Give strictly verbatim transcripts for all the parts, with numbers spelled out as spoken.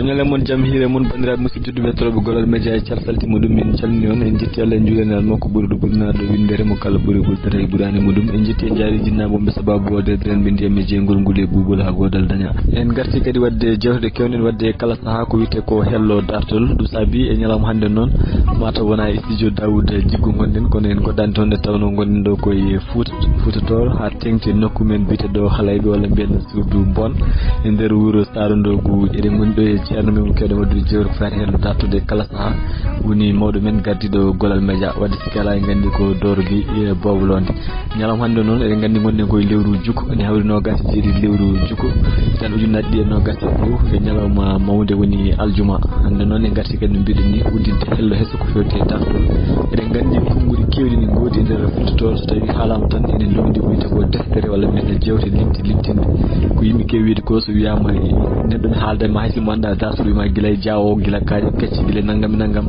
Ñalawma moon jam, hiire moon, banndiraaɓe musidɓe tedduɓe heɗotooɓe Gollal Media e car salti muɗum. Min calminii on, en njetti Allah, en njuulii e Nelaɗo makko ɓurɗo ɓurnaade winndere mo kala ɓuri ɓurtata e ɓuraani muɗum. En njetti, en njaari jinnaaɓe wonɓe sabaabu waɗde ren ɓe ndiyam e jeygol ngol e ɓuuɓol haa goodal daña. En ngartii kadi waɗde jeewte keewɗe, en waɗde kala sahaa ko wiyetee ko hello dartol. Ɗum saabi e ñalawma hannde noon, mataw wonaa e studio Daouda Jiggo ngonɗen, kono en ngoɗɗaani toon nde tawnoo ngonɗen ɗo ko e Fuuta, Fuuta Tooro, haa teeŋti e nokku men biyeteeɗo Halayɓe walla mbiyen suudu Mboon, e nder wuro Saarondoogu. Eɗen ngoni ɗo e ceerno men mo keewɗen waɗde jeewte ko faati heen dartude kala sahaa, woni mawɗo men gardiiɗo Gollal Media. Waɗde sikke alaa, en nganndi ko Dooro Gey, e Boobo Loonde. Ñalawma hannde noon, eɗen nganndi ngonɗen ko e lewru Jukko, ene hawri noogaas e jeeɗiɗi lewru Jukko, tan ujunnaji ɗiɗi e noogaas e ɗiɗi, ko ñalawma mawnde woni aljuma. Hannde noon en ngartii kadi no mbiɗen ni udditde hello heso ko fewti e dartol. Eɗen nganndi konnguɗi keewɗi ne ngoodi e nder Fuuta Tooro, so tawii haalaama tan ene londi ko wiyetee ko deftere walla mbiyen jeewte limti limtinde. Ko yimɓe keewi wiide ko so wiyaama neɗɗo ne haalda e ma hay so mo anndaa dartol, wiima gila e Jaawo, gila Kaaƴe Kecce, gila nanngam e nanngam.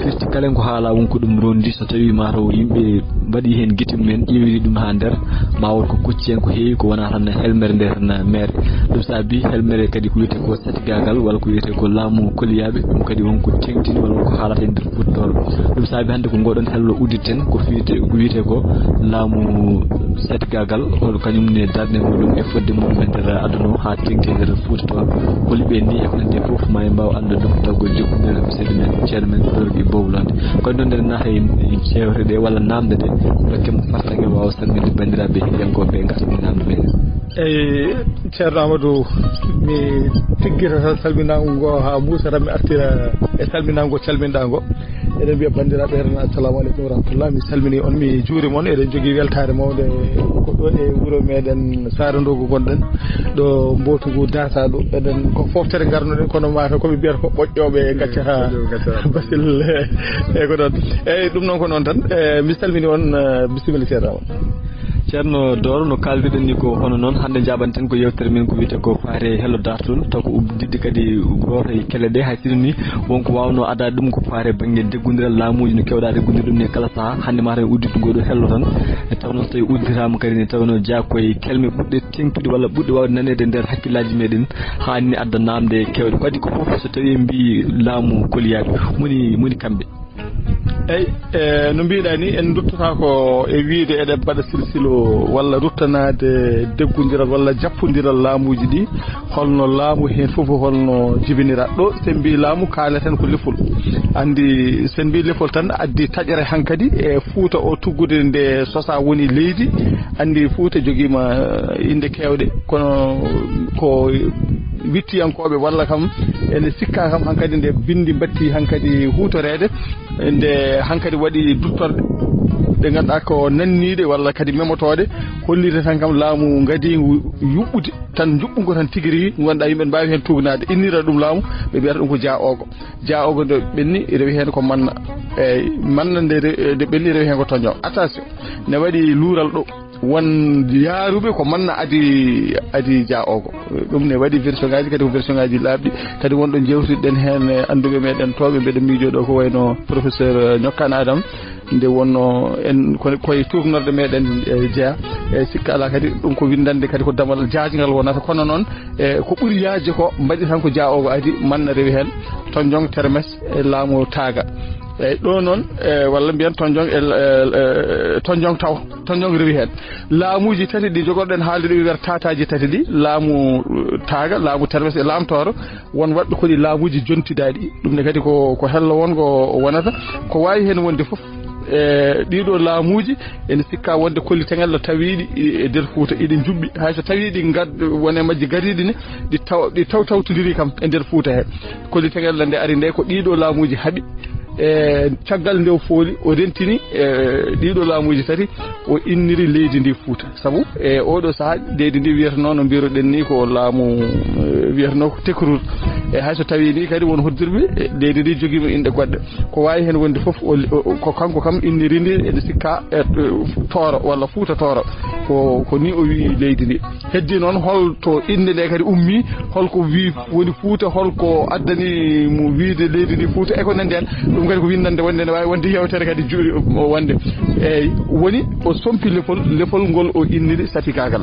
Firti kala ko haalaa won ko ɗum rondi, so tawii mataw yimɓe mbaɗi heen gite mumen, ƴeewiri ɗum haa nder, ma won ko kocci heen ko heewi, ko wonaa tan helmere nde tan meere. Ɗum saabi helmere kadi ko wiyetee ko satigaagal walla ko wiyetee ko laamu koliyaaɓe, ɗum kadi won ko teeŋtini walla won ko haalata e nder Fuuta Tooro. Ɗum saabi hannde ko ngoɗon hello udditen, ko fiyete-, ko wiyetee ko laamu satigaagal, hol kañum ne darnde muɗum e fodde muɗum e nder aduna o haa teeŋti e nder Fuuta Tooro. Holi ɓe ni e ko nanndi e fof, ma en mbaaw anndude ɗum taw ko jokkondire e seydi men, ceerno men, Dooro Gey Boobo Loonde. Kono noon, nde naata e jeewte ɗe walla naamnde ɗe, dokke mo fartaŋŋe waawa salminde banndiraaɓe heɗiyankooɓe ɓe, ngarta e naamnde meɗen. Eyi, ceerno Amadou, mi tiggita tan salminaango ngo haa muusa, tan mi artira e salminaango calminɗaa ngo. Eɗen mbiya banndiraaɓe heɗotooɓe, assalamu aleykum wa rahmatullah. Mi salminii on, mi juuriima on. Eɗen njogii weltaare mawnde ko ɗo e wuro meɗen Saarondoogu ngonɗen, ɗo mbootu ngu darata ɗo. Eɗen ko foftere ngarnuɗen, kono mataw ko ɓe mbiyata ko ɓoƴƴooɓe ngaccata. Ɓoƴƴooɓe ngaccata. Basil, e ko ɗon. Eyi, ɗum noon ko noon tan. E, mi salminii on, e, bisimilla, ceerno Amadou. Ceerno Dooro, no kaaldirɗen ni, ko hono noon, hannde njaaɓanten ko yeewtere men ko wiyetee ko faati e hello dartol, taw ko udditde kadi gooto e kelle ɗe, hay sinno ni won ko waawnoo adaade ɗum ko faati e bannge deggondiral laamuuji no keewɗaa deggondirde ɗum ne kala sahaa. Hannde mataw en udditde ngoo ɗoo hello tan, nde tawnoo so tawii udditaama kadi, nde tawnoo jeyaa ko e kelme ɓurɗe teeŋtude walla ɓurɗe waawde naneede e nder hakkillaaji meɗen, haa ni adda naamnde keewɗe. Ko adii ko fof, so tawii en mbiyi laamu koliyaaɓe, moni, moni kamɓe. Eyi, e, no mbiɗa ni, en duttata ko e wiide eɗen mbaɗa silsilo walla ruttanaade deggondiral walla jappondiral laamuuji ɗi, holno laamu heen fof holno jibinira. Ɗo, so en mbiyi laamu, kaaleten ko lefol. Anndi, so en mbiyi lefol tan, addi taƴre hankadi e Fuuta o tuggude nde sosa woni leydi. Anndi Fuuta jogiima, e, innde keewɗe, kono ko wittiyankooɓe walla kam ene sikka kam hankadi nde binndi mbatti hankadi huutoreede, nde hankadi waɗi duttorɗe ɗe ngannduɗaa ko nanniiɗe walla kadi memotooɗe, hollirta tan kam laamu ngadiingu yuɓɓude tan, njuɓɓungo tan tigi rigi, ngannduɗaa yimɓe mbaawi heen tuugnaade, innira ɗum laamu, ɓe mbiyata ɗum ko Jaa Oogo. Jaa Oogo nde ɓenni, rewi heen ko manna. Eyi, manna nde re-, nde ɓenni, rewi heen ko tonjon. Attention, ne waɗi luural ɗo. Won yaaruɓe ko manna adi, adi Jaa Oogo. Ɗum ne waɗi version ngaji, kadi ko version ngaji laaɓɗi. Kadi wonɗo jewtiɗen heen e annduɓe meɗen tooɓe, mbeɗa miijo ɗo ko wayno professeur, eh, Ñokkaan Adam. Nde wonno en ko-, koye tuufnorde meɗen, eh, jeya. E sikka ala kadi ɗum ko windande kadi ko damal jaajngal wonata. Kono noon, e ko ɓuri yaajde ko mbaɗi tan ko Jaa Oogo adi, manna rewi heen, tonjon, termes e laamu taaga. Eyi, ɗo noon, e, walla mbiyen tonjon e, e, e, tonjon taw, tonjon rewi heen. Laamuuji tati ɗi jogorɗen haalde ɗo, wiyata taataaji tati ɗi, laamu, e, taaga, laamu termes e laamu tooro, won waɗɓe ko ɗi laamuuji jontidaaɗi. Ɗum ne kadi ko, ko hello won ko wonata, ko waawi heen wonde fof. E, ɗiɗo laamuuji ene sikka wonde kollitagel no tawiiɗi e nder Fuuta, iɗi njuɓɓi, hay so tawii ɗi ngad-, wone majji gariiɗi ne, ɗi taw-, ɗi taw tawtondiri kam e nder Fuuta he. Kollitagel nde ari nde ko ɗiɗo laamuuji haɓi. E, caggal nde o fooli, o rentini, e, ɗiɗo laamuuji tati, o inniri leydi ndi Fuuta. Sabu, e, oɗo sahaa, leydi ndi wiyata noon, no mbiruɗen ni, ko laamu, e, wiyata noon ko tekruur. E, hay so tawii ni kadi won hoddirɓe, e, leydi ndi jogiima inɗe goɗɗe. Ko waawi heen wonde fof, o, o, ko kanko kam inniri ndi, ene sikka, e, Tooro walla Fuuta Tooro. Ko, ko ni o wi'i leydi ndi. Heddi noon, hol to innde nde kadi ummi, hol ko wi-, woni Fuuta, hol ko addani mo wiide leydi ndi Fuuta, e ko nanndi heen. Ɗum kadi ko winndannde wonde ne waawi wonde yewtere kadi juuri o wonde. Eeyi, woni o sompi lefol, lefol ngol o inniri Satigaagal.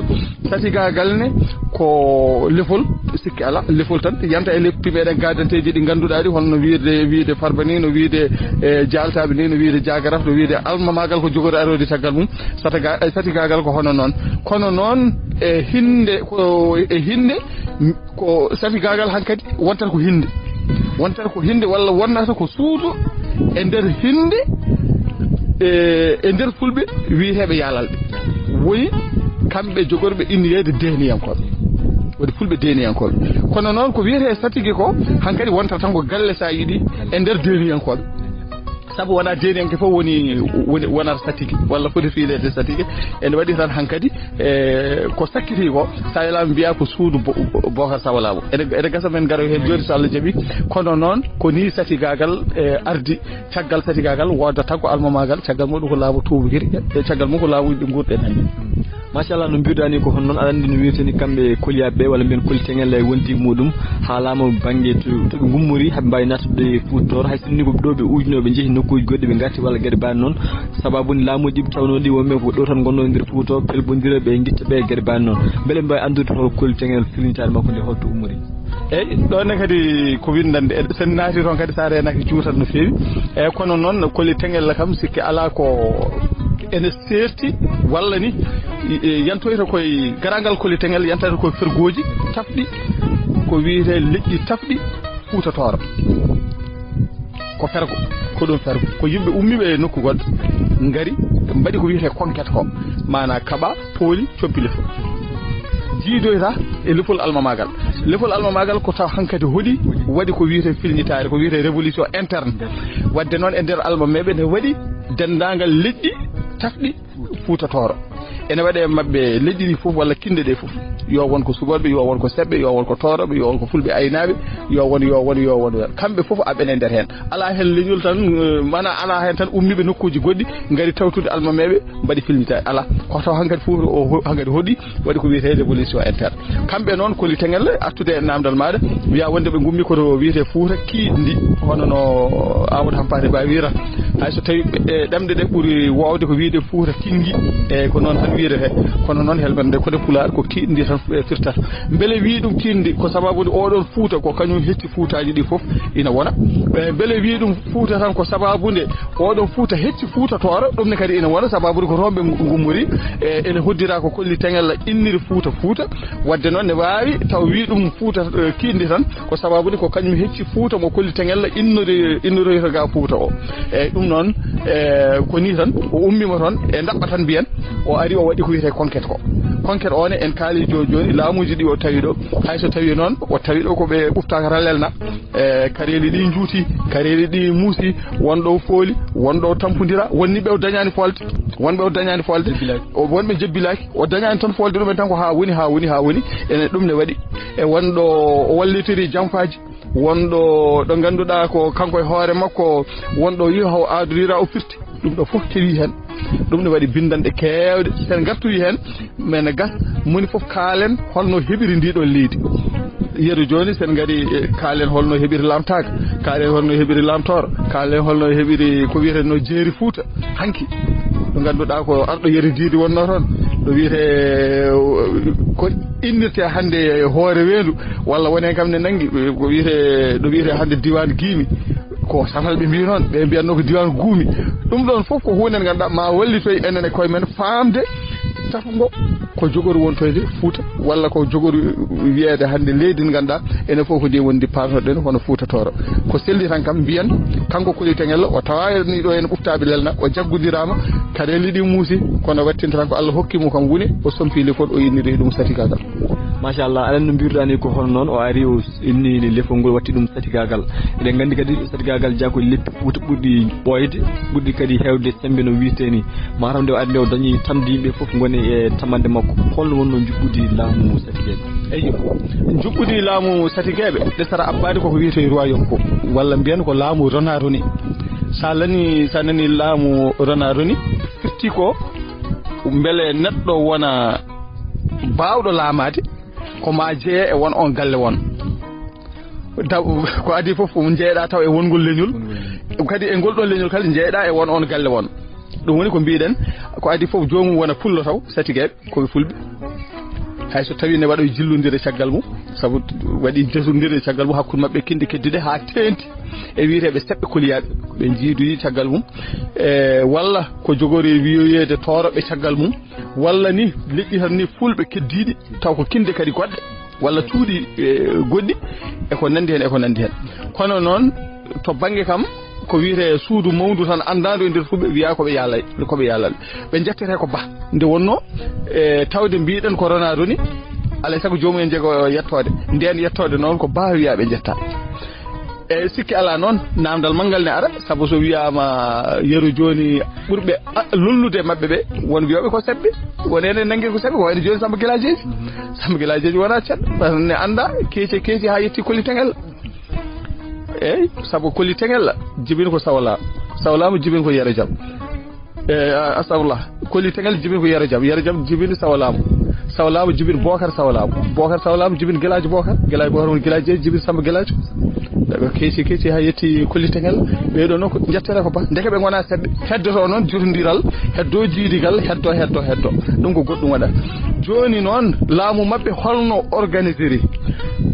Satigaagal ne ko lefol, sikki alaa, lefol tan, yanta e leppi meɗen gaadanteeji ɗi ngannduɗaa ɗi, hono no wiide, wiide Farba ni, no wiide, e, Jaaltaaɓe ni, no wiide Jaagaraf, no wiide Almamaagal ko jogori aroyde caggal mum. Sataga-, e, Satigaagal ko hono noon. Kono noon, e hinnde, ko e hinnde, m-, ko Satigaagal hankadi wontata ko hinnde. Wontata ko hinnde walla wonnata ko suudu e nder hinnde, e, e nder Fulɓe wiyeteeɓe Yaalalɓe. Woni kamɓe jogorɓe inniyeede Deeniyankooɓe. Woni Fulɓe Deeniyankooɓe. Kono noon ko wiyetee Satigi ko hankadi wontata tan ko galle, so a yiɗi, e nder Deeniyankooɓe. Sabu wonaa Deeniyanke fof woni, woni, wonata Satigi, walla foti fiileede Satigi. Ene waɗi tan hankadi, e, ko sakkitii ko, so a yaltinaama mbiyaa ko suudu Bo-, Bo-, Bookar Sawalaabo. Ene, ene gasa men ngaroya heen jooni so Allah jaɓii. Kono noon ko nii Satigaagal, e, ardi, caggal Satigaagal wooda tan ko Almamaagal, caggal mum ko laamu tuubakiri, e caggal mum ko laamuuji ɗi nguurɗen hannde. Machallah, no mbiruɗaa ni ko hono noon, aɗa anndi no wiyetee ni kamɓe koliyaaɓe ɓe, walla mbiyen koli teŋel e wondiiɓe muɗum, haa laamu bannge to, to ɓe ngummori, haa ɓe mbaawi naatde Fuuta Tooro, hay sinno ni ko ɗo ɓe uujunoo, ɓe njehi nokkuuji goɗɗi, ɓe ngarti walla geɗe baaɗe noon. Sababu ni laamuuji ɗi tawnoo ɗi wonɓe ko ɗo tan ngonnoo nder Fuuta, pelɓondira ɓe, ngitta ɓe, geɗe baaɗe noon. Mbele mbaawi anndude hol koli teŋel firlitaare makko nde, hol to ummori? Eeyi, ɗo ne kadi ko winndannde, e, so en naati toon kadi so a reenaaki juutat no feewi. Eeyi, kono noon koli teŋel kam sikki alaa ko ene seerti, walla ni, e, yantoyta koye garagal koli teŋel, yantata koye fergooji tafɗi, ko wiyetee leƴƴi tafɗi Fuuta Tooro. Ko fergo, ko ɗum fergo. Ko yimɓe ummiiɓe e nokku goɗɗo, ngari, mbaɗi ko wiyetee conquête ko, maanaa kaɓa, pooli, compi lefol. Jiidoyta e lefol Almamaagal. Lefol Almamaagal ko taw hankadi hoɗi, waɗi ko wiyetee filñitaare, ko wiyetee révolution interne. Waɗde noon e nder Almameeɓe ne waɗi denndaangal leƴƴi tafɗi Fuuta Tooro. Ene waɗe maɓɓe leƴƴi ɗi fof walla kinɗe ɗe fof. Yo won ko Sugorɓe, yo won ko Seɓɓe, yo won ko Tooroɓe, yo won ko Fulɓe aynaaɓe, yo won, yo won, yo won. Kamɓe fof aɓen e nder heen. Alaa heen leñol tan, eh, mana alaa heen tan ummiiɓe nokkuuji goɗɗi, ngari tawtude Almameeɓe, mbaɗi filñitaare. Alaa. Ko taw hankadi Fuuta o ho-, hankadi hoɗi, waɗi ko wiyetee révolution interne. Kamɓe noon, koli teŋel, artude e naamndal maaɗa, wiya wonde ɓe ngummi koto wiyetee Fuuta Kiiɗndi, hono no Amadou Hampaate Ba wiira. Hay so tawi, e, ɗemɗe ɗe ɓuri woowde ko wiyde Fuuta Kinngi, e, ko noon tan wiyetee. Kono noon, helmere nde ko nde Pulaar, ko kiiɗndi tan, e, firtata. Mbele wiyi ɗum kiiɗndi, ko sababu nde oɗon Fuuta, ko kañum hecci Fuutaaji ɗi fof, ina wona. E, mbele wiyi ɗum Fuuta tan, ko sababu nde oɗon Fuuta hecci Fuuta Tooro, ɗum ne kadi ina wona, sababu nde ko toon ɓe ngu-, ngummori, e, ene hoddira ko koli teŋel inniri Fuuta Fuuta. Waɗde noon, ne waawi taw wiyi ɗum Fuuta, e, kiiɗndi tan, ko sababu nde ko kañum hecci Fuuta mo koli teŋel innori-, innoroyta ga Fuuta o. Eeyi, ɗum noon, e, ko nii tan, o ummiima toon, e ndaɓɓa tan mbiyen, o ari o waɗi ko wiyetee conquête ko. Conquête o ne, en kaali jooni jooni, laamuuji ɗi o tawi ɗo, hay so tawi noon, o tawi ɗo ko ɓe ɓuftaaka tan lelna, e, kareeli ɗi njuuti, kareeli ɗi muusi, won ɗo fooli, won ɗo tampondira, won ni ɓe o dañaani foolde, won ɓe o dañaani foolde, o, won ɓe jebbilaaki, o dañaani tan foolde ɗumen tan ko haa woni, haa woni, haa woni, ene ɗum ne waɗi, e won ɗo o wallitiri jamfaaji, won ɗo, ɗo ngannduɗaa ko kanko e hoore makko, won ɗo yiha o aadorira o firti. Ɗum ɗo fof kewi heen. Ɗum ne waɗi binndanɗe keewɗe. So en ngartoyi heen, men gas, moni fof kaalen holno heɓiri ndi ɗo leydi. Yeru jooni, so en ngari, e, kaalen holno heɓiri Laamtaaga, kaalen holno heɓiri Laamtooro, kaalen holno heɓiri ko wiyetee no jeeri Fuuta hanki. Ɗo ngannduɗaa ko arɗo Yero Diidi wonnoo toon, ɗo wiyetee, e, ko innirtee hannde e hoore weendu, walla wonee kam ne nanngi, ko wiyetee, ɗo wiyetee hannde diiwaan Giimi. Ko Satal ɓe mbiyi noon, ɓe mbiyatnoo ko diiwaan Guumi. Ɗum ɗoon fof ko huunde nde ngannduɗaa ma wallitoy enen e koye men faamde safgo ko jogori wontoyde Fuuta, walla ko jogori wiyeede hannde leydi ndi ngannduɗaa enen fof ko ndi woni ndi paamnoɗen hono Fuuta Tooro. Ko selli tan kam mbiyen, kanko Koli Teŋel o tawaani ɗo heen ɓuftaaɓe lelna, o jaggondiraama, kareeli ɗi muusi, kono wattinta tan ko Allah hokki mo kam woni, o sompi lefol, o inniri ɗum Satigaagal. Machallah, aɗa anndi no mbiruɗaa ni ko hono noon, o ari o inni lefol ngol watti ɗum Satigaagal. Eɗen nganndi kadi Satigaagal jeyaa ko e leppi Fuuta ɓurɗi ɓooyde, ɓurɗi kadi heewde semmbe no wiyetee ni. Mataw nde o ari nde o dañi tamde yimɓe fof ngoni e tamande makko. Holno wonnoo njuɓɓudi laamu Satigeeɓe? Eyyo, njuɓɓudi laamu Satigeeɓe, ɗesara abbaade koko wiyetee royaume ko, walla mbiyen ko laamu Ronaroni. Sa lani, sa nani laamu Ronaroni, firti ko Mbele neɗɗo wona baawɗo laamaade, ko ma jeye e won on galle won. Taw ko adii fof, um jeyɗa taw e wongol leñol. Kadi e ngol ɗon leñol kadi jeyɗa e won on galle won. Ɗum woni ko mbiɗen, ko adii fof joomum wona pullo taw, satigeeɓe, ko ɓe fulɓe. Hay so tawi ne waɗoy jillondire caggal mum, sabu waɗi jillondire caggal mum hakkunde maɓɓe kinɗe keddiɗe haa teenti e wiyeteeɓe seɓɓe koliyaaɓe. Ɓe njiidoyi caggal mum, e walla ko jogori wiyoyeede tooroɓe caggal mum, walla ni leƴƴi tan ni fulɓe keddiiɗi, taw ko kinɗe kadi goɗɗe, walla cuuɗi, e, goɗɗi, e ko nanndi heen, e ko nanndi heen. Kono noon, to bannge kam, ko wiyetee suudu mawndu tan anndaandu e nder fulɓe, wiyaa ko ɓe yaalay, ko ɓe yaalal. Ɓe njettete ko ba. Nde wonnoo, e, tawde mbiɗen ko Ronaldo ni, alay sago joomum en jego yettoode. Ndeen yettoode noon ko ba wiyaa ɓe njetta. E, sikke alaa noon, naamndal manngal ne ara, sabu so wiyaama yeru jooni ɓurɓe a-, lollude maɓɓe ɓe, won wiyooɓe ko seɓɓe, won enen nanngi ko seɓɓe, ko wayno jooni Samba Gilaajeeji. Samba Gilaajeeji wonaa ceɗɗo, par ce que ne anndaa keeci e keeci haa yetti Koli Teŋel. Eey, sabu Koli Teŋel jibini ko Sawla, Sawlaamu jibini ko Yero Jam. E, a-, astafurlah, Koli Teŋel jibini ko Yero Jam, Yero Jam jibini Sawlaamu, Sawlaamu jibini Bookar Sawlaamu, Bookar Sawlaamu jibini Gilaajo Bookar, Gilaajo Bookar woni Gilaajo Jeeji jibini Samba Gilaajo. Ɓe keeci, keeci haa yetti Koli Teŋel. Ɓee ɗoo noon ko njettata ko ba. Ndeke ɓe ngonaa seɓɓe. Heddoto noon jotondiral, heddo jiidigal, heddo, heddo, heddo. Ɗum ko goɗɗum waɗata. Jooni noon, laamu maɓɓe holno organisiri?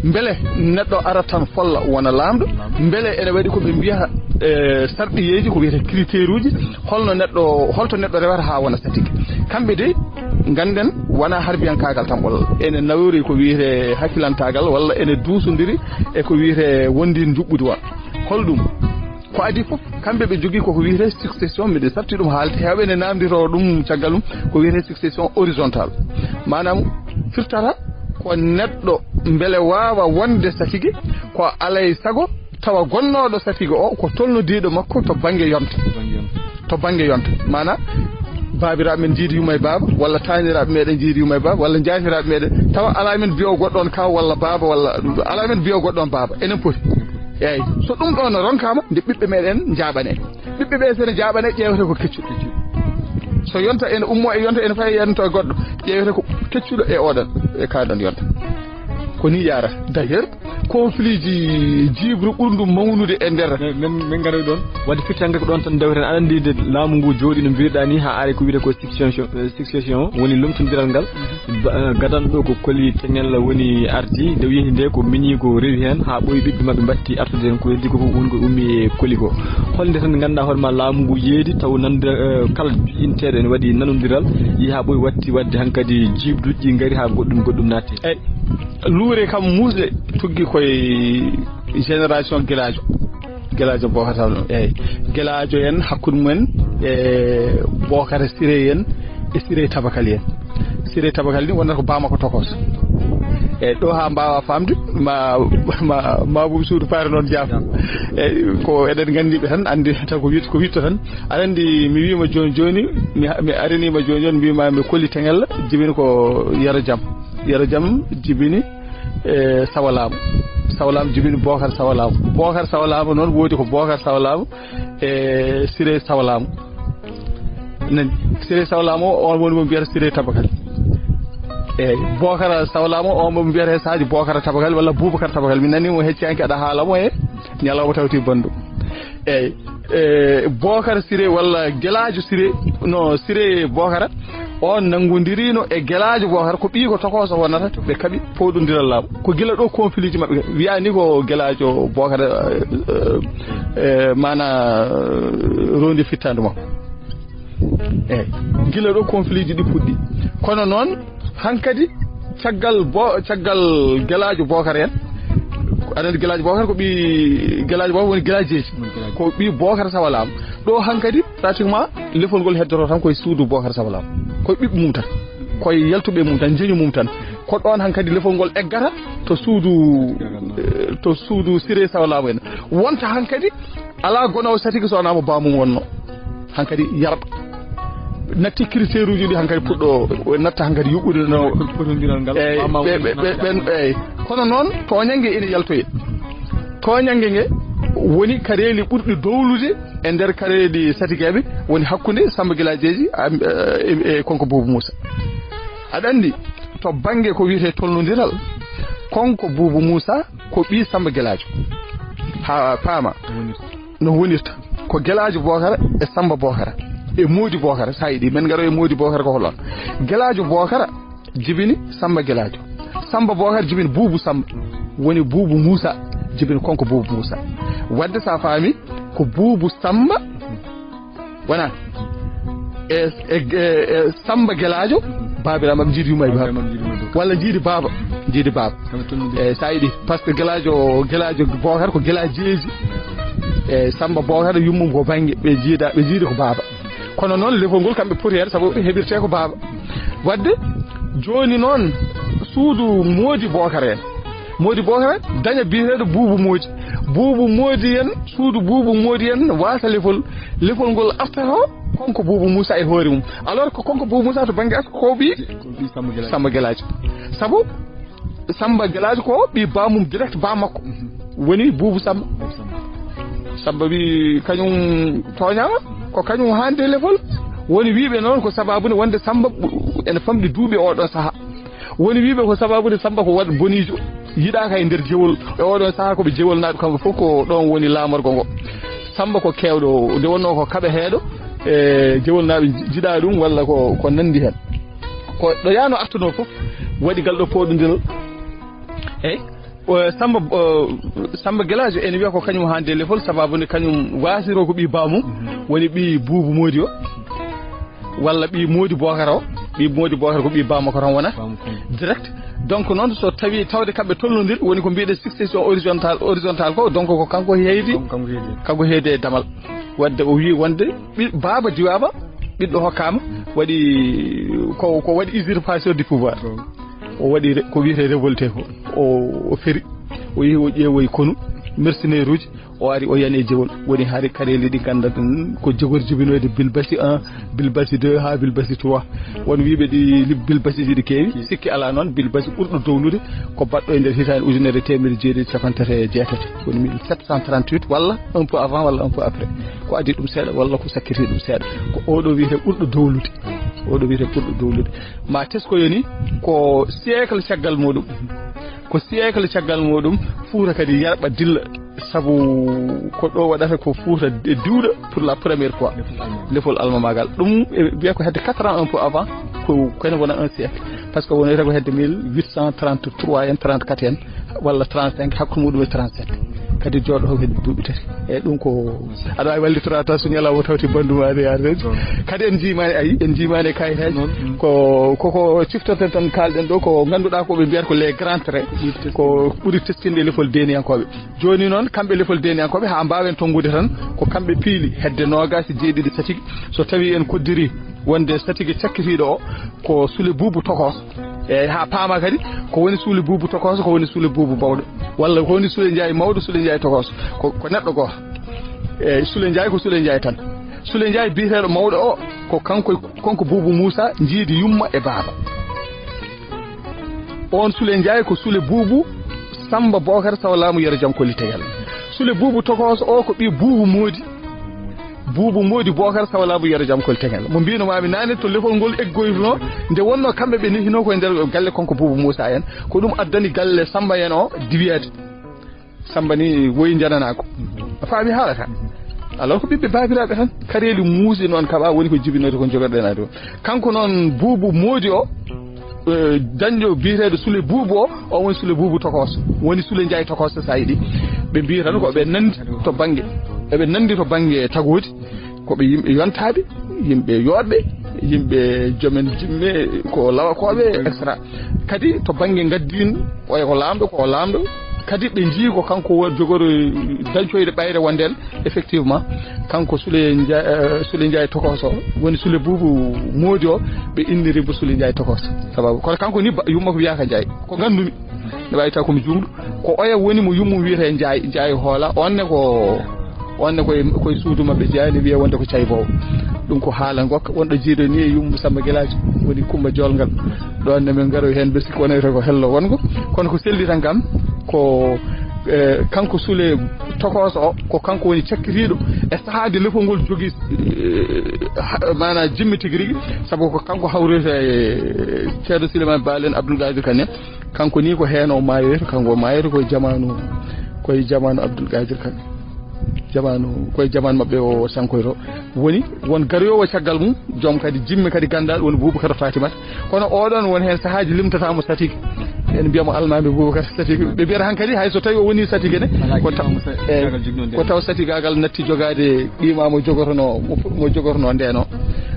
Mbele neɗɗo ara tan folla wona laamɗo? Mbele ene waɗi ko ɓe mbiyata, e, sarɗiyeeji, ko wiyata critère uji? Holno neɗɗo, holto neɗɗo rewata haa wona satige? Kamɓe dey, ngannden, wonaa harbiyankaagal tan ɓolol. Ene nawori ko wiyetee hakkilantaagal, walla ene duusondiri e ko wiyetee wonde njuɓɓudi won. Holɗum? Ko adii fof, kamɓe ɓe njogii koko wiyetee succession, miɗen safti ɗum haalde, heewɓe ne naamnditoo ɗum caggal ɗum, ko wiyetee succession horizontale. Maanaam, firtata ko neɗɗo mbele waawa wonde satige, ko alay sago tawa gonnooɗo satige o ko tolnodiiɗo makko to bannge yonta. To bannge yonta. Maanaam, baabiraaɓe men njiidi yumma e baaba, walla taaniraaɓe meɗen njiidi yumma e baaba, walla njaatiraaɓe meɗen, tawa alaa men biyo goɗɗo on kaaw walla baaba, walla alaa men biyo goɗɗo on baaba. Enen poti. Eeyi, so ɗum ɗoon ronkaama, nde ɓiɓɓe meɗen njaaɓane. Ɓiɓɓe ɓe sene njaaɓane, ƴeewete ko keccuɗo. So yonta ene ummo e yonta, ene fayi yonta e goɗɗo, ƴeewete ko keccuɗo e oɗon, e kaa ɗon yonta. Ko ni yaara. D'ailleurs, conflit ji jiiɓru ɓurndu mawnude e nder. Men, men, men ngaroy ɗoon. Wadde firti hannde ko ɗoon tan ndewten. Aɗa anndi nde laamu ngu jooɗi no mbiruɗaa ni, haa ari ko wiyetee ko succession, eh, succession, woni lomtondiral ngal. Ba-, eh, gadano ɗo ko Koli Teŋel woni ardi, nde o yehi nde ko miñiiko rewi heen, haa ɓooyi ɓiɓɓe maɓɓe mbaɗti artude heen, ko heddi ko fof woni ko ummi e Koli ko. Holnde tan ngannduɗaa hoore ma laamu ngu yeedi, taw nande, eh, kala inteeɗo ene waɗi nanondiral, yehi haa ɓooyi watti waɗde hankadi jiiɓduuji ngari haa goɗɗum goɗɗum naatti. Eyi, luure kam muusɗe tuggi koye génération Gelaajo. Gelaajo Bookar Sall, eyi. Gelaajo en hakkunde mumen e Bookar Siré en e Siré Tabakali en. Siré Tabakali ni wonata ko baama ko tokos. Eyi, ɗo haa mbaawa faamde, ma, ma, ma buubu suudu paari noon jaafo. Eyi, ko eɗen nganndi ɓe tan, anndi tan ko wit-, ko witto tan. Aɗa anndi mi wiima jooni jooni, mi ha-, mi araniima jooni jooni, mbiima mi Koli Teŋel, jibini ko Yero Jam. Yero Jam jibini, e, Sawalaamu. Sawalaamu jibini Bookar Sawalaamu. Bookar Sawalaamu noon woodi ko Bookar Sawalaamu e Siré Sawalaamu. Nani, Siré Sawalaamu o, on woni mo mbiyata Siré Tabakal. Eyi, Bookar Sawalaamu o, mo mbiyata Sadio Bookar Tabakal walla Boubacar Tabakal. Mi nani mo hecci hanki aɗa haala mo e ñalawma tawti bandu. Eyi, e, Bookar Siré walla Gelaajo Siré, no Siré Bookara, on nanngondirino e Gelaajo Bookara, ko ɓiy ko tokooso wonata, ɓe kaɓi powɗondiral laamu. Ko gila ɗo conflit ji maɓɓe, wiyaa ni ko Gelaajo Bookara, e, e, maana, e, rondi fittaandu makko. Eyi, gila ɗo conflit ji ɗi puɗɗi. Kono noon, hankadi, caggal bo-, caggal Gelaajo Bookar en, aɗa anndi Gelaajo Bookar ko ɓii, Gelaajo Bookar woni Gelaajeeji. Woni Gelaajo. Ko ɓii Bookar Sawalaam. Ɗo hankadi, pratiquement, lefol ngol heddoto tan koye suudu Bookar Sawalaam. Koye ɓiɓɓe mum tan. Koye yaltuɓe mum tan, njeñu mum tan. Ko ɗoon hankadi lefol ngol eggata to suudu, eh, to suudu Siré Sawalaam en. Wonta hankadi, alaa gonoowo satike so wonaa mo baamum wonno. Hankadi yarɓa. Natti critère uji ɗi hankadi puɗɗo, natta hankadi yuɓɓude no. Fotondiral ngal. Eyi, ɓe, ɓe, ɓe, ɓen, eyi. Kono noon, tooñannge ina yaltoye. Tooñannge nge, Woni kareeli ɓurɗi dowlude e nder kareeli satigeeɓe, woni hakkunde Samba Gelaajeeji, am, eh, e, e Konko Buubu Muusa. Aɗa anndi, to bannge ko wiyetee tolnondiral, Konko Buubu Muusa ko ɓii Samba Gelaajo. Haa paama no wonirta. Ko Gelaajo Bookara e Samba Bookara e Moodi Bookara. So a yiɗi, men ngaro e Moodi Bookara ko holon. Gelaajo Bookara jibini Samba Gelaajo. Samba Bookar jibini Buubu Samba. Woni Buubu Muusa jibini Konko Buubu Muusa. Wadde so a faami, ko Buubu Samba wona e, e, e, e Samba Gelaajo, baabiraaɓe maɓɓe njiidi yumma e baaba. Walla njiidi baaba, njiidi baaba. E, so a yiɗi, par ce que Gelaajo, Gelaajo Bookar ko Gelaajeeji. E, Samba Bookar yummum ko bannge, ɓe njiida, ɓe njiida ko baaba. Kono noon, lefol ngol kamɓe poti heen, sabu ɓe heɓirtee ko baaba. Wadde, jooni noon, suudu Moodi Bookara en. Moodi Bookara daña biyeteeɗo Buubu Moodi. Buubu Moodi en, suudu Buubu Moodi en, waasa lefol. Lefol ngol arta to Konko Buubu Muusa e hoore mum. Alors que Konko Buubu Muusa to bannge askan ko ɓii Samba Gelaajo. Sabu Samba Gelaajo ko ɓii baamum direct, baa makko. Woni Buubu Samba. Samba wi kañum tooñaama, ko kañum haande lefol. Woni wiiɓe noon ko sababu nde wonde Samba ɓu-, ene famɗi duuɓi e oɗon sahaa. Woni wiiɓe ko sababu nde Samba ko waɗ boniijo, yiɗaaka e nder jewol. E oɗon sahaa ko ɓe jewolnaaɓe kamɓe fof, ko ɗoon woni laamorgo ngo. Samba ko keewɗo, nde wonnoo ko kaɓeteeɗo, e jewolnaaɓe nji-, njiɗaa ɗum walla ko, ko nanndi heen. Ko ɗo yaano artunoo fof, waɗi ngal ɗo pooɗondiral. Eyi, o, Samba, o, Samba Gelaajo ene wiya ko kañum haande lefol, sababu nde kañum waasiroo ko ɓii baamum, woni ɓii Buubu Moodi o, walla ɓii Moodi Bookara o, ɓii Moodi Bookara ko ɓii baamum ko tan wona direct. Donc noon, so tawi tawde kamɓe tolnondir, woni ko mbiyeɗen succession horizontale, horizontale ko, donc ko kanko heedi, kanko heedi e damal. Wadde o wii wonde ɓi-, baaba diwaama, ɓiɗɗo hokkaama, waɗi ko, ko waɗi usurpation du pouvoir. O waɗi re-, ko wiyetee révolté ko. O, o feri. O yehi o ƴeewoyi konu, mercenaire uji, o ari o yani e jewol. Woni hari kareeli ɗi nganndanɗen ko jogori jibinoyde Bilbasi un, Bilbasi deux haa Bilbasi trois. Won wiiɓe ɗi li-, Bilbasiji ɗi keewi. Sikki alaa noon, Bilbasi ɓurɗo dowlude ko baɗɗo e nder hitaande ujunere e teemedere jeeɗiɗi e capanɗe tati e jeetati. Woni mille sept cent trente-huit, walla un peu avant, walla un peu après. Ko adii ɗum seeɗa, walla ko sakkiti ɗum seeɗa. Ko oɗo wiyetee ɓurɗo dowlude. Oɗo wiyetee ɓurɗo dowlude. Ma teskoyo ni ko siècle caggal muɗum. Ko siècle caggal muɗum, Fuuta kadi yarɓa dilla. Sabu ko ɗo waɗata ko Fuuta e diwɗa pour la première fois. Lefol almamaagal. Ɗum e wiya ko hedde quatre ans un peu avant, ko, ko ene wona un siècle. Par ce que wonata ko hedde mille huit cent trente-trois en, trente-quatre en, walla trente-cinq, hakkunde muɗum e trente-sept. Kadi jooɗo ko hedde duuɓi tati. E ɗum ko, aɗa waawi wallitora tan so ñalawma tawti banndum aade yaade. Kadi en njiimaani, ayi, en njiimaani e kayitaaji. Ko, ko, ko ciftorten tan, kaalɗen ɗo, ko ngannduɗaa ko ɓe mbiyata ko les grands traits. Ko ɓuri teskinde e lefol deeniyankooɓe. Jooni noon, kamɓe lefol deeniyankooɓe, haa mbaawen tonngude tan, ko kamɓe piili hedde noogaas e jeeɗiɗi satigi. So tawii en koddirii wonde satigi cakkitiiɗo o, ko Sule Buubu Tokooso. Eeyi, haa paama kadi, ko woni Sule Buubu Tokooso, ko woni Sule Buubu Bawɗo. Walla ko woni Sule Njaay Mawɗo, Sule Njaay Tokooso. Ko, ko neɗɗo gooto. Eeyi, Sule Njaay ko Sule Njaay tan. Sule Njaay biyeteeɗo mawɗo o, ko kanko, kanko Buubu Muusa, njiidi yumma e baaba. Oon Sule Njaay ko Sule Buubu Samba Bookar Saw Laamu Yero Jam Kolli Tegal. Sule Buubu Tokooso o ko ɓii Buubu Moodi. Buubu Moodi Bookar Saw Laamu Yero Jam Kolli Tegal. Mo mbiino maami naane to lefol ngol eggoytunoo, nde wonnoo kamɓe ɓe nehinoo ko e nder galle kanko Buubu Muusa en. Ko ɗum addani galle Samba en o diwiyeede. Samba ni woyi njananaako. A faami haala ka? Alors ko ɓiɓɓe baabiraaɓe tan. Kareeli muusi noon kaɓa woni ko jibinoyta ko jogorɗen ado. Kanko noon Buubu Moodi o, eh, dañɗo biyeteeɗo Sule Buubu o, o woni Sule Buubu Tokooso. Woni Sule Njaay Tokooso so a yiɗi. Ɓe mbiya tan ko ɓe nanndi to bannge, eɓe nanndi to bannge tagoodi. Ko ɓe yimɓe yontaaɓe, yimɓe yooɗɓe, yimɓe joomen jimme, ko lawakooɓe, et cetera. Kadi to bannge ngaddiin, oya ko laamɗo, ko o laamɗo. Kadi ɓe njii ko kanko wo-, jogori dañcoyde ɓayre wonde en, effectivement, kanko Sule Nja-, eh, Sule Njaay Tokooso, woni Sule Buubu Moodi o, ɓe inniri mo Sule Njaay Tokooso. Sababu, kono kanko ni ba-, yumma ko wiyaaka Njaay. Ko nganndumi. Mi waawi taw ko mi juumɗo. Ko oya woni mo yummum wiyetee Njaay, Njaay Hoola. On ne ko, on ne koye, koye suudu maɓɓe jeyaa, ne wiyee wonde ko Cayboowo. Ɗum ko haala ngokka. Wonɗo jiido ni e yumma Samba Gelaajo, woni Kumba Joolngal. Ɗoon ne min ngaroy heen, mbe sikki wonayta ko hello wongo. Kono ko selli tan kam, ko, eh, kanko Sule Tokooso o, ko kanko woni cakkitiiɗo e sahaa nde lefol ngol jogii, eh, ha- maanaa jimmi tigi rigi, sabu ko kanko hawroyta e Ceerno Souleymane Baal en, Abdoul Qadir Kane en. Kanko nii ko heen o maayoyta, kanko o maayoyta koye jamaanu, koye jamaanu Abdoul Qadir Kane. Jamaanu, koye jamaanu maɓɓe o sankoyto. Woni won garoyoowo caggal mum, joom kadi jimme kadi ganndal, woni Boubacar Fatimata. Kono oɗon won heen sahaaji limtataa mo satige. En mbiya mo almaami Boubacar satige. Ɓe mbiyata hankadi hay so tawi o woni satige ne, ko ta- e, ko taw satigaagal natti jogaade qima mo jogorno, mo jogorno ndeno.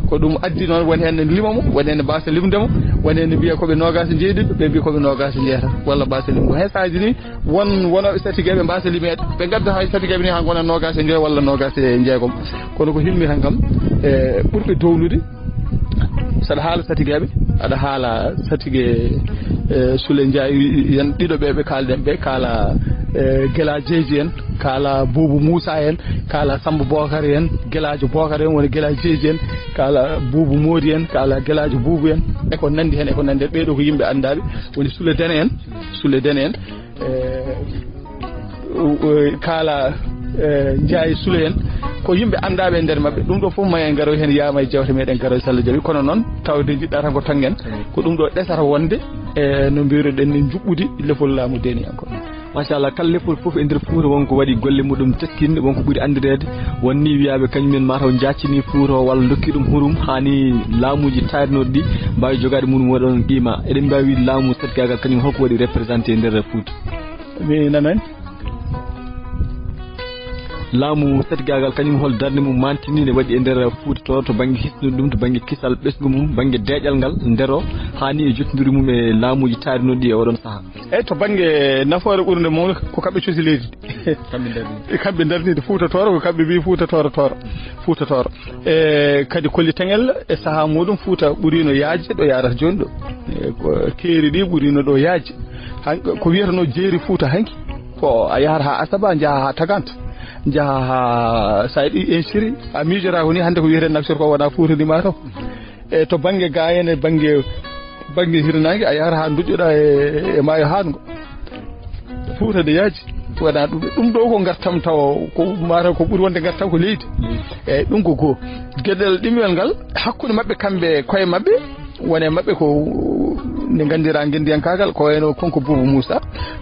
Ko ɗum addi noon won heen ne lima mo, won heen ne mbasa limde mo, won heen ne mbiya ko ɓe noogaas e jeeɗiɗo, ɓe mbiya ko ɓe noogaas e jeetati, walla mbasa limde mo. Heen sahaaji ni won wonooɓe satigeeɓe mbasa limeede, ɓe ngadda hay satigeeɓe ni haa ngona noogaas e joy walla noogaas e jeegom. Kono ko himmi tan kam, e ɓurɓe dowlude, saɗa haala satigeeɓe, aɗa haala satige, e, Sule Njaay en, ɗiɗo ɓe ɓe kaalɗen ɓe, kaala, e, Gelaajeeji en, kaala Buubu Muusa en, kaala Samba Bookar en, Gelaajo Bookar en, woni Gelaajeeji en, kaala Buubu Moodi en, kaala Gelaajo Buubu en, e ko nanndi heen, e ko nanndi heen. Ɓee ɗoo ko yimɓe anndaaɓe, woni Sule Dene en, Sule Dene en, e, e, kaala, e, Njaay Sule en, ko yimɓe anndaaɓe e nder maɓɓe. Ɗum ɗoo fof ma en ngaroy heen, yaama e jewte meɗen garoy, so Allah jaɓi. Kono noon, tawde njiɗɗaa tan ko tanngen, ko ɗum ɗoo ɗesata wonde, e, no mbiruɗen ni, njuɓɓudi lefol laamu deeniyankooɓe. Machallah, kala lefol fof e nder Fuuta wonko waɗi golle muɗum teskinnde, wonko ɓuri anndireede, won ni wiyaaɓe kañum en mataw njaccini Fuuta o walla ndokki ɗum hurum, haa ni laamuuji taarinooɗi ɗi mbaawi jogaade mum waɗa ɗoon qima. Eɗen mbaawi wiide laamu satigaagal kañum holko waɗi représenté e nder Fuuta? Mi nanani. Laamu satigaagal kañum hol darnde mum mantini ne waɗi e nder Fuuta Tooro to bannge hisnude ɗum, to bannge kisal ɓesngu mum, bannge deeƴal ngal ndero, haa ni e jottondiri mum e laamuuji taarinooɗi ɗi e oɗon sahaa? Eyi, to bannge nafoore ɓurnde mawnude ko kamɓe cosi leydi ndi. Kamɓe ndarni. Kamɓe ndarni nde Fuuta Tooro, ko kamɓe mbiyi Fuuta Tooro Tooro. Fuuta Tooro. E kadi Koli Teŋel e sahaa muɗum Fuuta ɓurino yaajde ɗo yaarata jooni ɗo. E ko keeri ɗi ɓurino ɗo yaajde. Han-, ko wiyeteno jeeri Fuuta hanki. Ko a yahata haa Asaba, njaha haa Tagant, njaha haa Sayɗi, ainsi de suite. A miijotaako ni hannde ko wiyetee Nouakchott ko wona Fuuta ndi mataw. E to bannge gaayen e bannge, bannge hirnaange, a yahata haa nduƴƴoɗaa e, e maayo haango. Fuuta nde yaaji, wonaa ɗum. Ɗum ɗo ko ngartam tawa, ko mataw ko ɓuri wonde ngartam ko leydi. Eeyi, ɗum ko goo. Geɗel ɗimel ngal, hakkunde maɓɓe kamɓe koye maɓɓe, wone maɓɓe ko nde nganndiraa ngenndiyankaagal, ko wayno Konko Buuba Muusa,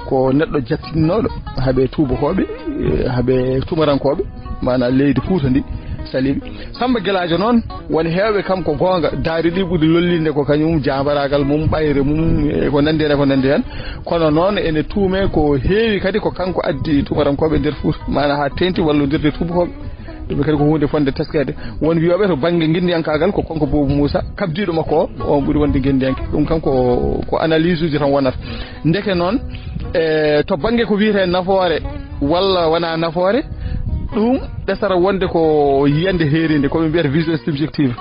ko neɗɗo jattinnooɗo haɓe tuubakooɓe, e, haɓe tumarankooɓe, maanaa leydi Fuuta ndi, Saliiɓe. Samba Gelaajo noon, woni heewɓe kam ko goonga, daari ɗi ɓuri lollinde ko kañum, jaambaraagal mum, ɓayre mum, e ko nanndi heen, e ko nanndi heen. Kono noon ene tuumee ko heewi kadi ko kanko addi tumarankooɓe nder Fuuta, maanaa haa teeŋti wallondirde tuubakooɓe. Ɗum kadi ko huunde fotnde teskeede. Won wiyooɓe to bannge ngenndiyankaagal ko Konko Buuba Muusa, kabdiiɗo makko o, on ɓuri wonde ngenndiyanke. Ɗum kam ko, ko analyse uji tan wonata. Ndeke noon, e, to bannge ko wiyetee nafoore walla wonaa nafoore, ɗum ɗesata wonde ko yiyannde heeriinde, ko ɓe mbiyata vision subjective.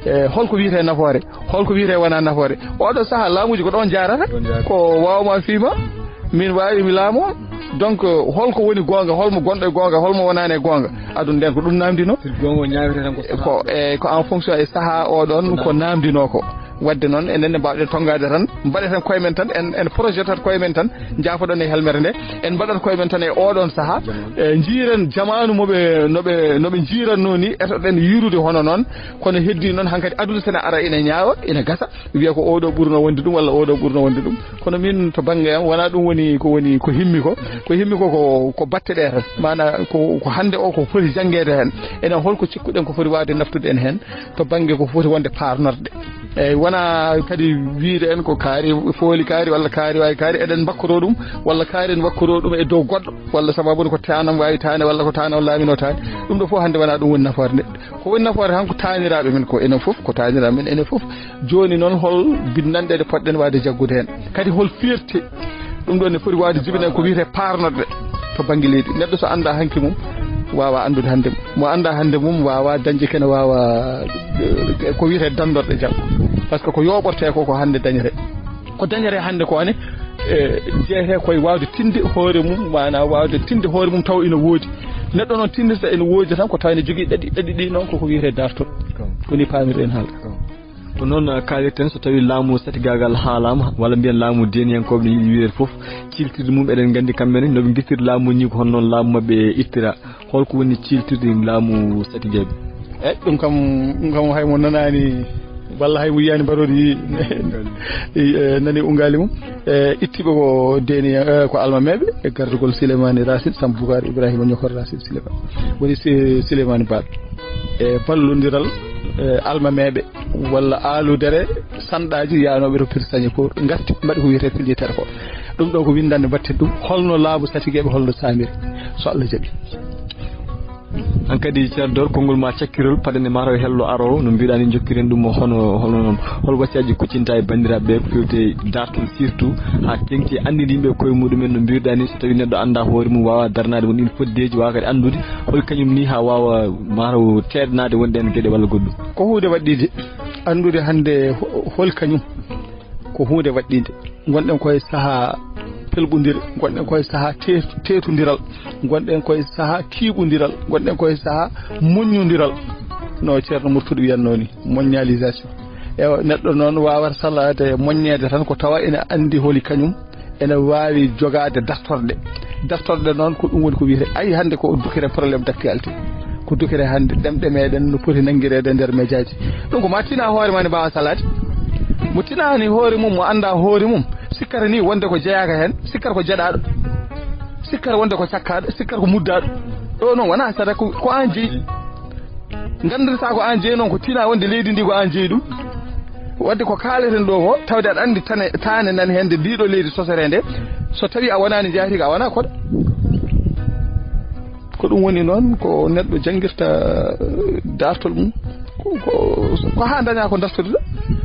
E, holko wiyetee nafoore? Holko wiyetee wonaa nafoore? Oɗo sahaa laamuuji ko ɗoon njaarata, ɗoon njaarata, ko waawma fiima, min waawi mi laamoo. Donc, holko woni goonga, holmo gonɗo e goonga, holmo wonaani e goonga? Aduna ndeen ko ɗum naamndinoo. Sirgoowo ñaawirta tan ko sahaa. Ko, e, ko en fonction e sahaa o ɗoon ko naamndinoo ko. Waɗde noon, enen ne mbaawɗen tonngaade tan, mbaɗeten koye men tan, en, en projetat koye men tan, njaafoɗon e helmere nde, en mbaɗat koye men tan e oɗon sahaa, e, njiiren jamaanu mo ɓe, no ɓe, no ɓe njiiratnoo ni, etoɗen yiirude hono noon, kono heddii noon hankadi aduna sene ara ina ñaawa, ina gasa, wiya ko oɗo ɓurno wonde ɗum walla oɗo ɓurno wonde ɗum. Kono min to bannge am, wonaa ɗum woni ko woni ko himmi ko. Ko himmi ko, ko, ko batte ɗe tan. Maanaa ko, ko hannde o ko foti janngeede heen. Enen holko cikkuɗen ko foti waawde naftude en heen to bannge ko foti wonde paarnorɗe. Eeyi, wonaa kadi wiyde en ko kaari fooli kaari walla kaari waawi kaari, eɗen mbakkotoo ɗum, walla kaari en wakkotoo ɗum e dow goɗɗo, walla sababu ko taanam waawi taane, walla ko taanam laaminoo taane. Ɗum ɗo fof hannde wonaa ɗum woni nafoore nde. Ko woni nafoore tan ko taaniraaɓe men ko enen fof, ko taaniraaɓe men enen fof. Jooni noon hol binndanɗe ɗe potɗen waawde jaggude heen? Kadi hol fierté? Ɗum ɗo ne foti waawde jibinen ko wiyetee paarnorɗe to bannge leydi. Neɗɗo so anndaa hanki mum, waawaa anndude hannde mum. Mo anndaa hannde mum, waawaa dañde kene, waawaa, eh, ko wiyetee danndorɗe jam. Par ce que ko yooɓortee ko, ko hannde dañetee. Ko dañetee hannde ko ne, e, jeyetee koye waawde tinde hoore mum, maanaa waawde tinde hoore mum taw ina woodi. Neɗɗo noon tindirta ina woodi tan ko taw ene jogii ɗaɗi, ɗaɗi ɗi noon koko wiyetee daartol. Ko ni paamirɗen haala. Ko noon, eh, kaalirten, so tawii laamu satigaagal haalaama, walla mbiyen laamu deeniyankooɓe no yiɗi wiyeede fof, ciiltirde mum eɗen nganndi kamɓe ne no ɓe ngisiri laamu, ñi ko hono noon laamu maɓɓe ittira. Holko woni ciiltirde laamu satigeeɓe? E ɗum kam, ɗum kam hay mo nanaani, walla hay mo yiyaani mbaroodi, eh, nani ungaali mum. E ittiiɓe ko deeni, eh, ko almameeɓe, e gardugol Silemani Rasid, Samba Boucar Ibrahima Ñokor Rasid Silemani. Woni Si-, Silemani Baal. E ballondiral, eh, almameeɓe, walla aaludere, sanɗaaji yaanooɓe to Pir Sañe ko ngatti, mbaɗi ko wiyetee pilier terre ko. Ɗum ɗo ko winndannde mbaɗten ɗum, holno laamu satigeeɓe, holno saamiri, so Allah jaɓi. Hankadi, Ceerno Dor, konngol ma cakkirol, paɗen e mataw hello aroowo, no mbiɗa ni jokkiren ɗum, hono, hono noon, hol wasiyaaji kuccinta e banndiraaɓe ɓe ko fewte dartol surtout, haa teŋti anndinde yimɓe koye muɗumen, no mbiɗa ni, so tawii neɗɗo annda hoore mum, waawa darnaade won ɗiin foddeeji, waawa kadi anndude hol kañum ni haa waawa mataw teeɗanaade wonde heen geɗe walla goɗɗum. Ko huunde waɗɗiinde, anndude hannde ho-, hol kañum, ko huunde waɗɗiinde. Ngonɗen koye sahaa pelɓondire, ngonɗen koye sahaa te-, teetondiral, ngonɗen koye sahaa kiiɓondiral, ngonɗen koye sahaa moññondiral. No Ceerno Murtuɗo wiyatnoo ni, mondialisation. Ewa, neɗɗo noon waawata salaade, moññeede tan ko tawa ina anndi holi kañum, ina waawi jogaade dartorɗe. Dartorɗe noon ko ɗum woni ko wiyetee, ayi, hannde ko dukkere problème d'actualité. Ko dukkere hannde ɗemɗe meɗen no poti nanngireede e nder mejaaji. Ɗum ko ma tina hoore ma ne mbaawa salaade. Mo tinaani hoore mum, mo annda hoore mum, sikkata ni wonde ko jeyaaka heen, sikkata ko jeɗaaɗo, sikkata wonde ko cakkaaɗo, sikkata ko muddaaɗo. Ɗo noon wonaa sata ko, ko aan jeyi. Nganndirtaa ko aan jeyi noon, ko tina wonde leydi ndi ko aan jeyi ɗum. Wadde ko kaaleten ɗo ko, tawde aɗa anndi tane, taane nani heen nde ndiɗo leydi sosoree nde, so tawii a wonaani jaati ko a wonaa koɗo. Ko ɗum woni noon, ko neɗɗo janngirta, eh, dartol mum. Ko, ko, ko haa dañaa ko dartoɗaa.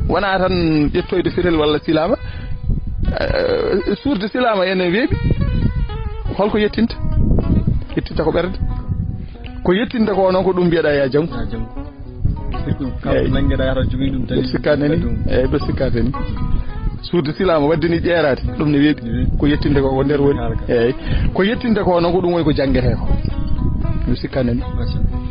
Wonaa tan ƴettoyde firel walla silaama. Eh, suurde silaama ene weeɓi. Holko yettinta? Yettinta ko ɓernde. Ko yettinde ko noon ko ɗum mbiyeɗaa ya janngu. Ya janngu. Surtout kam. Eeyi. Nanngeɗaa yahata jogii ɗum tan. Ɓe sikkaani ni. Ɗum. Eeyi, ɓe sikkaani ni. Suurde silaama wadde ni ƴeeraade, ɗum ne weeɓi. Ne weeɓi. Ko yettinde ko, ko nder woni. Haala ka. Eeyi. Ko yettinde ko noon ko ɗum woni ko janngetee ko. Ɓe sikkaani ni. Machallah.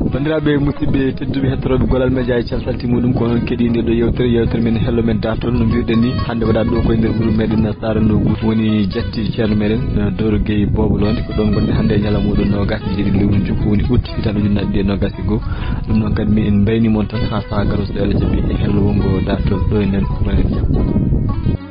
Banndiraaɓe, musidɓe tedduɓe, heɗotooɓe Gollal Media e Cell Salti muɗum, ko onon keɗii nde ɗo yeewtere, yeewtere men Hello Men Dartol. No mbiruɗen ni, hannde waɗaɗo ɗo koye nder wuro meɗen Saara Ndogu, woni jatti ceerno meɗen, eh, Doro Gueye Boobo Loonde. Ko ɗon ngonɗen hannde e ñalawma ɗo noogaas e jeeɗiɗi lewru nju, ko woni août, hitaande ujunere ɗiɗi e noogaas e goo. Ɗum noon kadi, mi en mbayni mon tan haa sahaa garoowo, so Allah jaɓi, e hello wonngo dartol ɗo e nder wuro meɗen.